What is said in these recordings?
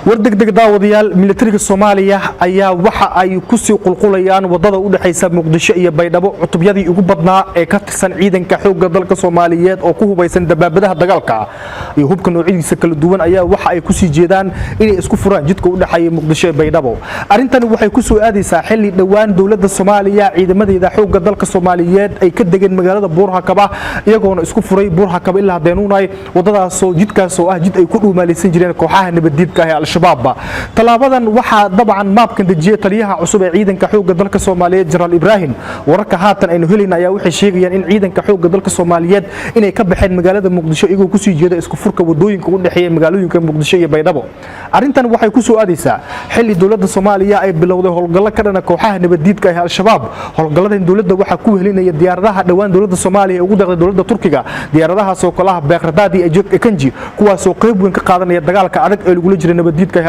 War degdeg, daawadayaal. Militariga Soomaaliya ayaa waxa ay kusii qulqulayaan wadada u dhexaysa Muqdisho iyo Baydhabo. Cutubyadii ugu badnaa ee ka tirsan ciidanka xoogga dalka Soomaaliyeed oo ku hubaysan dabaabadaha dagaalka iyo hubka noocyadiisa kala duwan ayaa waxa ay kusii jeedaan inay isku furaan jidka u dhexeeya Muqdisho iyo Baydhabo. Arrintani waxay ku soo aadaysaa xilli dhowaan dowladda Soomaaliya ciidamadeeda xoogga dalka Soomaaliyeed ay ka degeen magaalada Buurhakaba, iyagoona isku furay Buurhakaba ilaa Daynuunay, wadadaasoo jidkaasoo ah jid ay ku dhuumaalaysan jireen kooxaha nabaddiidka ah ee Al-Shabaab. Tallaabadan waxaa dabcan maabkan dejiyey taliyaha cusub ee ciidanka xoogga dalka Soomaaliyeed, Jenaraal Ibraahim. Wararka haatan aynu helayna ayaa waxay sheegayaan in ciidanka xoogga dalka Soomaaliyeed inay ka baxeen magaalada Muqdisho, iyagoo kusii jeeda isku furka wadooyinka u dhexeeya magaalooyinka Muqdisho iyo Baydhabo. Arrintan waxay ku soo aadaysaa xilli dowladda Soomaaliya ay bilowday howlgallo ka dhana kooxaha nabaddiidka ah ee Al-Shabaab. Howlgalladan dowladda waxaa ku wehelinaya diyaaradaha dhowaan dowladda Soomaaliya ee ugu deeqday dowladda Turkiga, diyaaradahaasoo kalaha Bayraktar iyo Akıncı, kuwaasoo qayb weyn ka qaadanaya dagaalka adag ee lagula jira nabaddiidka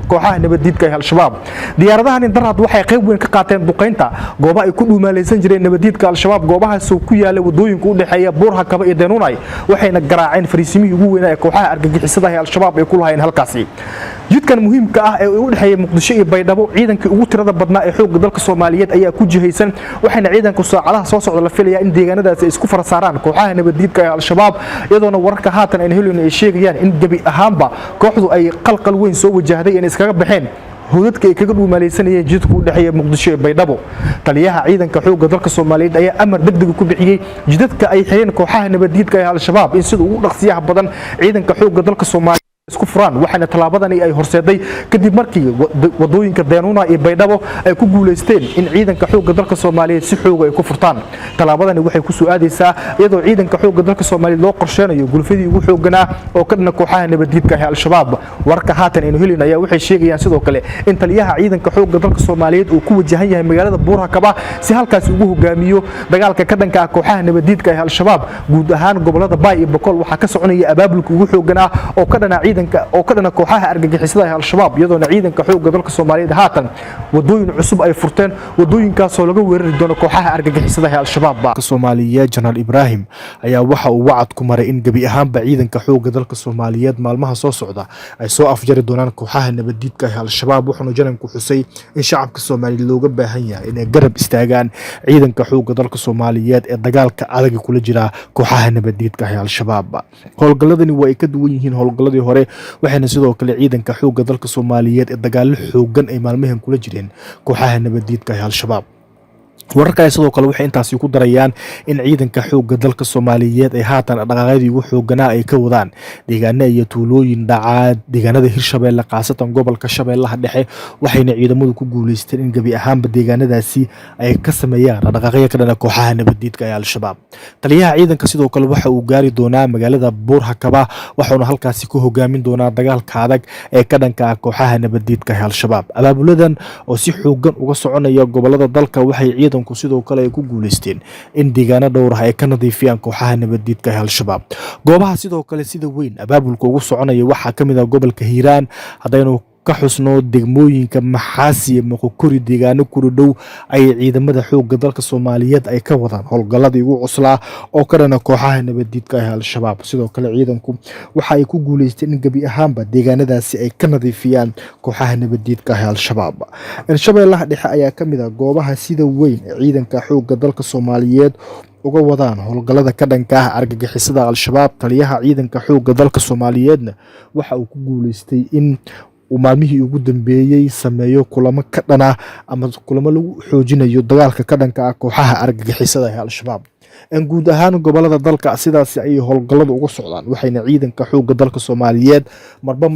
kooxaha nabaddiidka ee Al-Shabaab. Diyaaradahani darad waxay qayb weyn ka qaateen duqeynta gooba ay ku dhuumaalaysan jireen nabaddiidka Al-Shabaab, goobahaasoo ku yaala wadooyinka u dhexeeya Buurhakaba iyo Daynuunay, waxayna garaaceen fariisimihii ugu weynaa ee kooxaha argagixisada ee Al-Shabaab ay ku lahaayeen halkaasi. Jidkan muhiimka ah ee u dhexeeya Muqdisho iyo Baydhabo, ciidankii ugu tirada badnaa ee xoogga dalka Soomaaliyeed ayaa ku jihaysan, waxayna ciidanku saacadaha soo socda la filayaa in deegaanadaasi ay isku fara saaraan kooxaha nabaddiidka ee Al-Shabaab, iyadoona wararka haatan aynu helayno ay sheegayaan in gebi ahaanba kooxdu ay qalqal weyn soo wajahday inay iskaga baxeen howdadka ay kaga dhuumaalaysanayeen jidka u dhexeeya Muqdisho ee Baydhabo. Taliyaha ciidanka xoogga dalka Soomaaliyeed ayaa amar degdeg ku bixiyey jidadka ay xireen kooxaha nabaddiidka ee Al-Shabaab in sida ugu dhaqsiyaha badan ciidanka xoogga dalka Soomaaliyeed isku furaan, waxaana tallaabadani ay horseeday kadib markii wadooyinka Daynuuna iyo Baydhabo ay ku guuleysteen in ciidanka xoogga dalka Soomaaliyeed si xooga ay ku furtaan. Tallaabadani waxay ku soo aadaysaa iyadoo ciidanka xoogga dalka Soomaaliyeed loo qorsheynayo gulfadii ugu xoogganaa oo ka dhana kooxaha nabaddiidka ah ee Al-Shabaab. Wararka haatan aynu helin ayaa waxay sheegayaan sidoo kale in taliyaha ciidanka xoogga dalka Soomaaliyeed uu ku wajahan yahay magaalada Buurhakaba si halkaasi ugu hogaamiyo dagaalka ka dhanka ah kooxaha nabaddiidka ah ee Al-Shabaab. Guud ahaan gobolada Baay iyo Boqol waxaa ka soconaya abaabulka ugu xoogganaa oo ka dhana ciidanka oo ka dhana kooxaha argagixisada ee Al-Shabaab, iyadoona ciidanka xoogga dalka Soomaaliyeed haatan wadooyin cusub ay furteen, wadooyinkaasoo laga weerari doono kooxaha argagixisada ee Al-Shabaab. Soomaaliyeed Jenaraal Ibraahim ayaa waxa uu wacad ku maray in gebi ahaanba ciidanka xoogga dalka Soomaaliyeed maalmaha soo socda ay soo afjari doonaan kooxaha nabaddiidka ee Al-Shabaab, wuxuuna jananku xusay in shacabka Soomaaliyeed looga baahan yahay inay garab istaagaan ciidanka xoogga dalka Soomaaliyeed ee dagaalka adag kula jira kooxaha nabaddiidka ee Al-Shabaab. Howlgalladani waa ay ka duwan yihiin howlgalladii hore, waxayna sidoo kale ciidanka xoogga dalka Soomaaliyeed ee dagaallo xoogan ay maalmahan kula jireen kooxaha nabaddiidka ee Al-Shabaab. Wararka sidoo kale waxay intaasi ku darayaan in ciidanka xoogga dalka Soomaaliyeed ay haatan dhaqaaqyadii ugu xooganaa ay ka wadaan deegaano iyo tuulooyin dhacaa deegaanada Hirshabeelle, khaasatan gobolka Shabeellaha Dhexe, waxayna ciidamadu ku guuleysteen in gebi ahaanba deegaanadaasi ay ka sameeyaan dhaqaaqyo ka dhana kooxaha nabaddiidka ee Al-Shabaab. Taliyaha ciidanka sidoo kale waxa uu gaari doonaa magaalada Buurhakaba, waxauna halkaasi ku hogaamin doonaa dagaalka adag ee ka dhanka ah kooxaha nabaddiidka ee Al-Shabaab. Abaabuladan oo si xoogan uga soconaya gobolada dalka, waxay ciidanku sidoo kale ay ku guuleysteen in deegaano dhowr ah ay ka nadiifiyaan kooxaha nabaddiidka ee Al-Shabaab. Goobaha sidoo kale sida weyn abaabulka ugu soconaya waxaa ka mid ah gobolka Hiiraan. Haddaynu ka xusno degmooyinka Maxaasi iyo Moqokori, deegaano kula dhow ayay ciidamada xoogga dalka Soomaaliyeed ay ka wadaan howlgalladii ugu cuslaa oo ka dhana kooxaha nabaddiidka ah ee Al-Shabaab. Sidoo kale ciidanku waxa ay ku guuleysteen in gebi ahaanba deegaanadaasi ay ka nadiifiyaan kooxaha nabaddiidka ah ee Al-Shabaab. Shabeellaha Dhexe ayaa ka mid ah goobaha sida weyn ee ciidanka xoogga dalka Soomaaliyeed uga wadaan howlgallada ka dhanka ah argagixisada Al-Shabaab. Taliyaha ciidanka xoogga dalka Soomaaliyeedna waxa uu ku guuleystay in uu maalmihii ugu dambeeyey sameeyo kulamo ka dhana ama kulamo lagu xoojinayo dagaalka ka dhanka ah kooxaha argagixisada ee Al-Shabaab. Guud ahaan gobolada dalka sidaasi ayay howlgalladu uga socdaan, waxayna ciidanka xoogga dalka Soomaaliyeed marba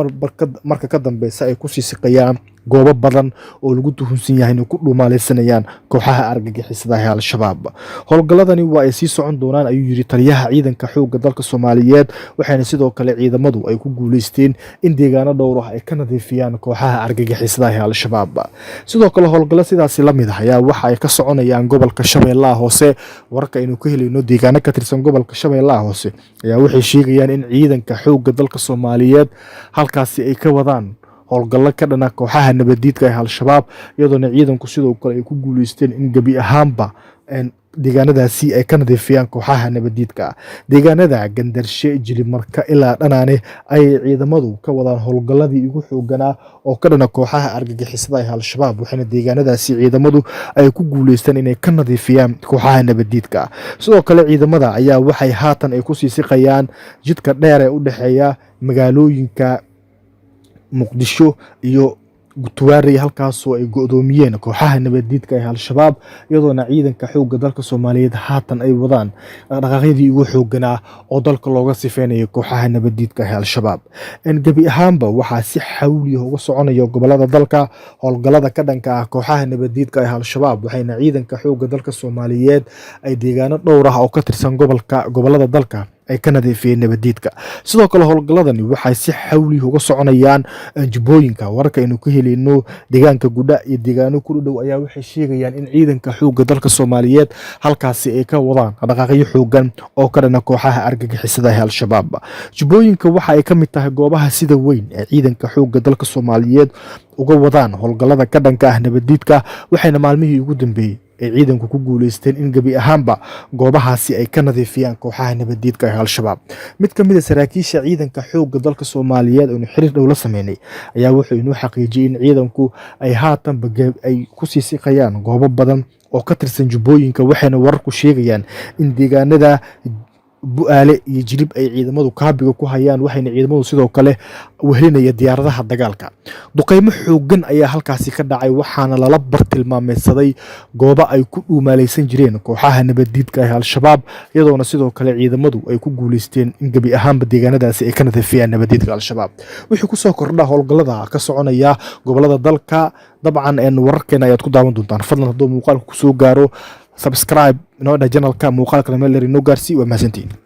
marka ka dambeysa ay kusii siqayaan. Goobo badan oo lagu tuhunsan yahay inay ku dhuumaaleysanayaan kooxaha argagixisada ee Al-Shabaab. Howlgalladani waa ay sii socon doonaan, ayuu yidhi taliyaha ciidanka xoogga dalka Soomaaliyeed, waxayna sidoo kale ciidamadu ay ku guuleysteen in deegaano dhowr ah ay ka nadiifiyaan kooxaha argagixisada ee Al-Shabaab. Sidoo kale howlgallo sidaasi la mid ah ayaa waxa ay ka soconayaan gobolka Shabeellaha Hoose. Wararka aynu ka helayno deegaano ka tirsan gobolka Shabeellaha Hoose ayaa waxay sheegayaan in ciidanka xoogga dalka Soomaaliyeed halkaasi ay ka wadaan howlgallo ka dhana kooxaha nabadiidka ee Al-Shabaab, iyadoona ciidanku sidoo kale ay ku guuleysteen in gebi ahaanba deegaanadaasi ay ka nadiifiyaan kooxaha nabadiidka ah. Deegaanada Gandarshe, Jilimarka ilaa Dhanaane ayay ciidamadu ka wadaan howlgalladii ugu xooganaa oo ka dhana kooxaha argagixisada ee Al-Shabaab, waxaana deegaanadaasi ciidamadu ay ku guuleysteen inay ka nadiifiyaan kooxaha nabadiidka ah. Sidoo kale ciidamada ayaa waxay haatan ay kusii siqayaan jidka dheer ee u dhexeeya magaalooyinka Muqdisho iyo Tuwaarey, halkaasoo ay go'doomiyeen kooxaha nabadiidka ee Al-Shabaab, iyadoona ciidanka xoogga dalka Soomaaliyeed haatan ay wadaan dhaqdhaqaaqyadii ugu xooganaa oo dalka looga sifeynayo kooxaha nabadiidka ee Al-Shabaab. Gebi ahaanba waxaa si xawliya uga soconaya gobolada dalka howlgallada ka dhanka ah kooxaha nabadiidka ee Al-Shabaab, waxayna ciidanka xoogga dalka Soomaaliyeed ay deegaano dhowr ah oo ka tirsan gobolka gobolada dalka ay ka nadiifiyeen nabadiidka. Sidoo kale howlgalladani waxay si xawli uga soconayaan Jubbooyinka. Wararka aynu ka helayno deegaanka Gudha iyo deegaano ku dhow ayaa waxay sheegayaan in ciidanka xoogga dalka Soomaaliyeed halkaasi ay ka wadaan dhaqaaqyo xoogan oo ka dhana kooxaha argagixisada ee Al-Shabaab. Jubbooyinka waxa ay ka mid tahay goobaha sida weyn ee ciidanka xoogga dalka Soomaaliyeed uga wadaan howlgallada ka dhanka ah nabadiidka, waxayna maalmihii ugu dambeeyey ay ciidanku ku guuleysteen in gebi ahaanba goobahaasi ay ka nadiifiyaan kooxaha nabadiidka ee Al-Shabaab. Mid ka mid a saraakiisha ciidanka xoogga dalka Soomaaliyeed oonu xiriir dhow la sameynay ayaa wuxuu inoo xaqiijiyey in ciidanku ay haatanba ay kusii siqayaan goobo badan oo ka tirsan Jubbooyinka, waxayna wararku sheegayaan in deegaanada Bu-aale iyo Jilib ay ciidamadu kaabiga ku hayaan, waxayna ciidamadu sidoo kale wehelinaya diyaaradaha dagaalka. Duqeymo xoogan ayaa halkaasi ka dhacay, waxaana lala bartilmaameysaday goobo ay ku dhuumaaleysan jireen kooxaha nabadiidka ee Al-Shabaab, iyadoona sidoo kale ciidamadu ay ku guuleysteen in gebi ahaanba deegaanadaasi ay ka nadiifiyaan nabadiidka Al-Shabaab. Wixii kusoo kordha howlgallada ka soconaya gobolada dalka, dabcan wararkeena ayaad ku daawan doontaan. Fadlan hadduu muuqaalka kusoo gaaro, subscribe inoo dheh channelka, muuqaalkana meel dheer inoo gaarsii. Waa mahadsantihiin.